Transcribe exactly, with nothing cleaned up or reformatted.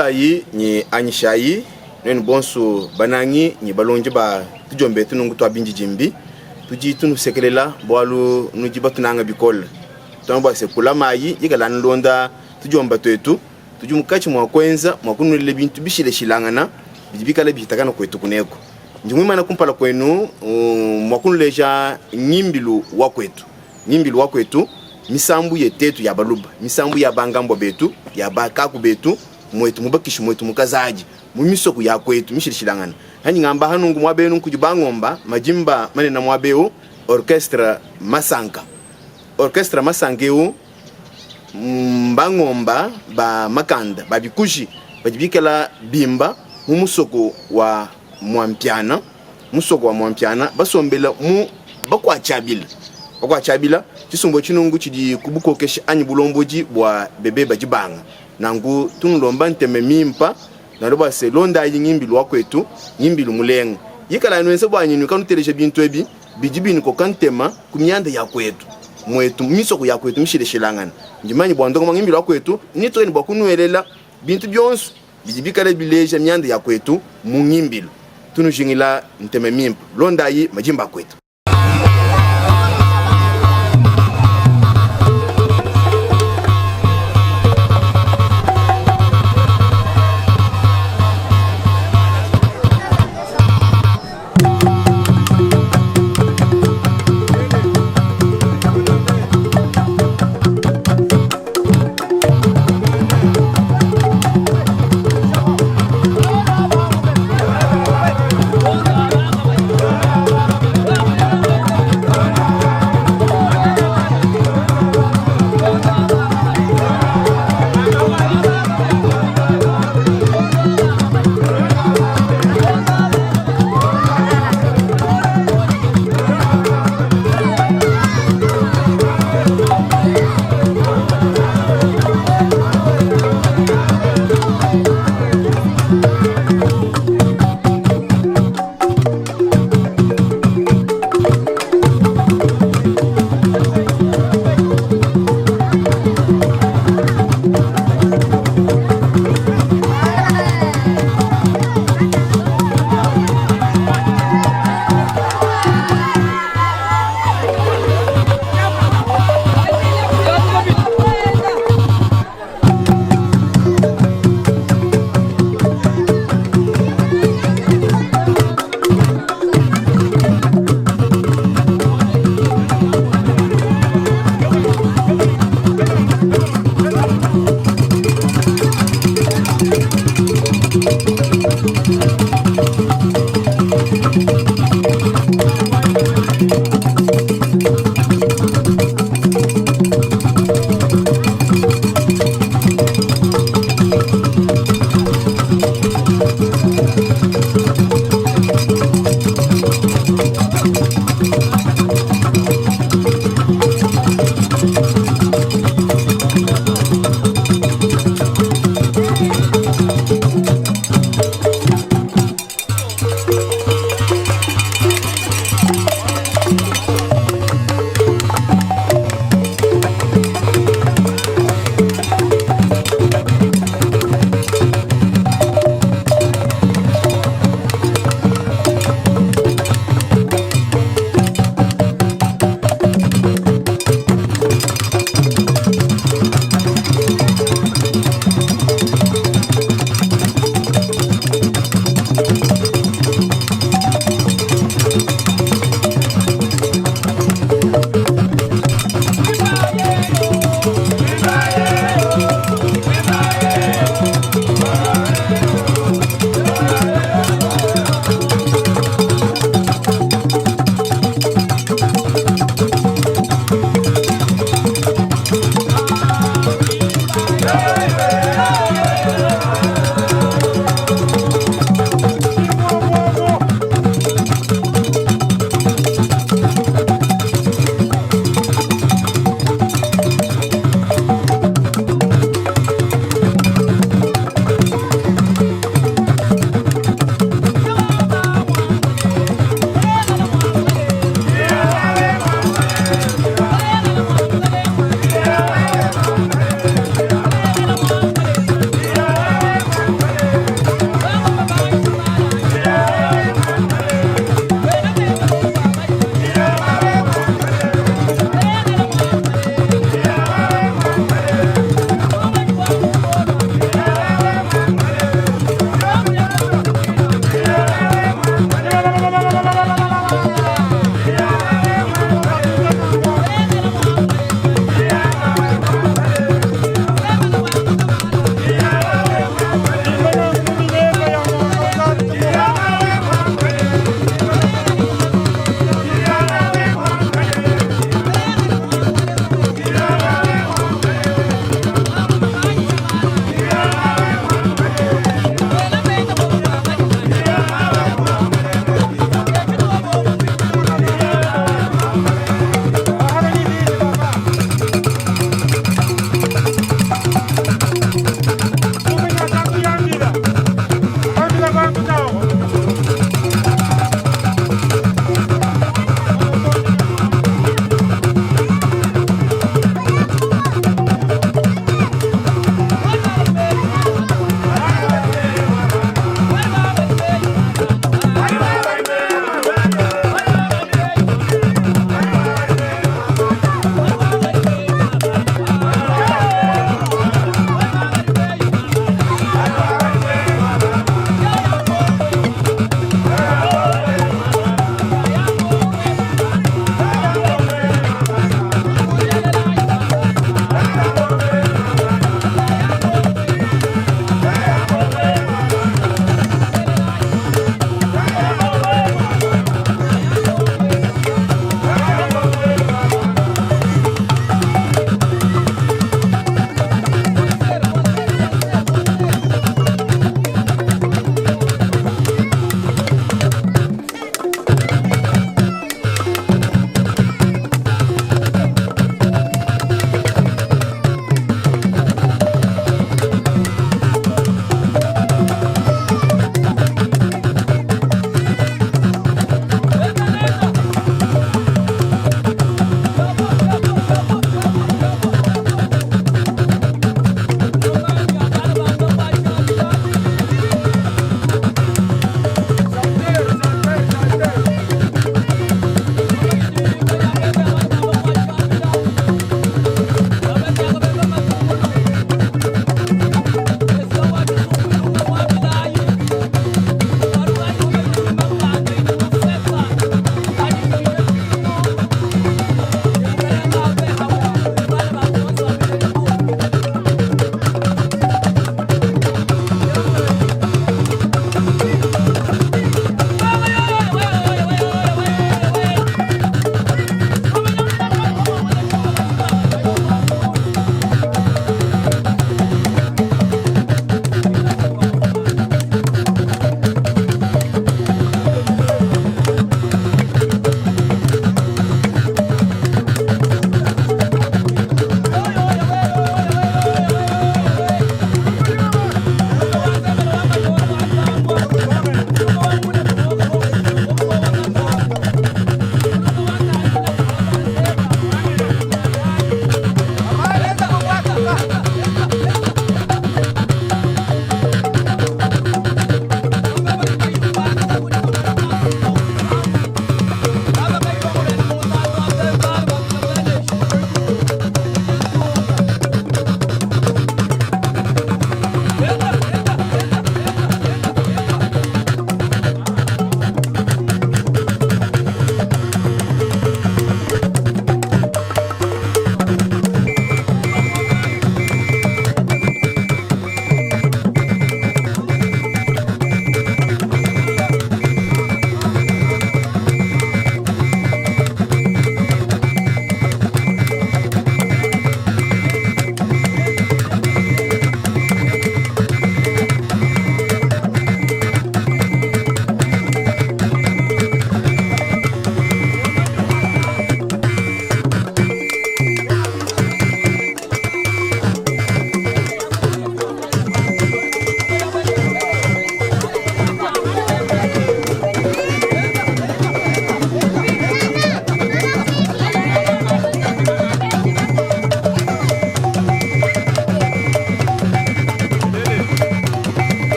Layi nyi anyishayi, nwenu bonso banangi nyi balongi ba tudiomba etu nungu twa bindidimbi. Tudi tunusekelela bwalu nudi batunanga bikole. Twamba bwa se kulamayi, yikala nulonda tudiomba twetu. Tudi mukati mwa kwenza, mwa kunwelele bintu bishilashilangana bidi bikala bihitakana kwetu kuneku. Ndi mwimana kumpala kwenu, um, mwa kunuleja nyimbilu wa kwetu. Nyimbilu wa kwetu, misambu yetetu ya baluba, misambu ya bangambwa betu, ya bakaku betu, mwetu mu bakishi, mwetu mu Kazadi, mu misoko ya kwetu mishilashilangana. Hani ngamba ha nungu mwabenu nkudi bangomba, madimba manena mwabeu, Orchestre Masanka. Orchestre Masanka eu, mm, bangomba ba makanda, ba bikuji, badi bikala bimba mu musoko wa Mwampiana, musoko wa Mwampiana, basombela mu Bakwa Tiabila. Bakwa Tiabila, tisumbu tia nungu tidi ku bukokeshi anyi bulombodi bwa bebe badi banga. Nangu tunulomba ntema mimpa, nalomba se londayi nyimbilu wa kwetu, nyimbilu mulenga. Yikala nuenza bwa nyinu kanuteleja bintu ebi, bidi binukoka ntema ku mianda ya kwetu. Mwetu, misoko ya kwetu mishilashilangana. Ndi manyi bwa ndonga mwa nyimbilu wa kwetu, nitu eni bwa kunwelela bintu bionso bidi bikala bileja mianda ya kwetu mu nyimbilu. Tunujingila ntema mimpa. Londayi madimba a kwetu.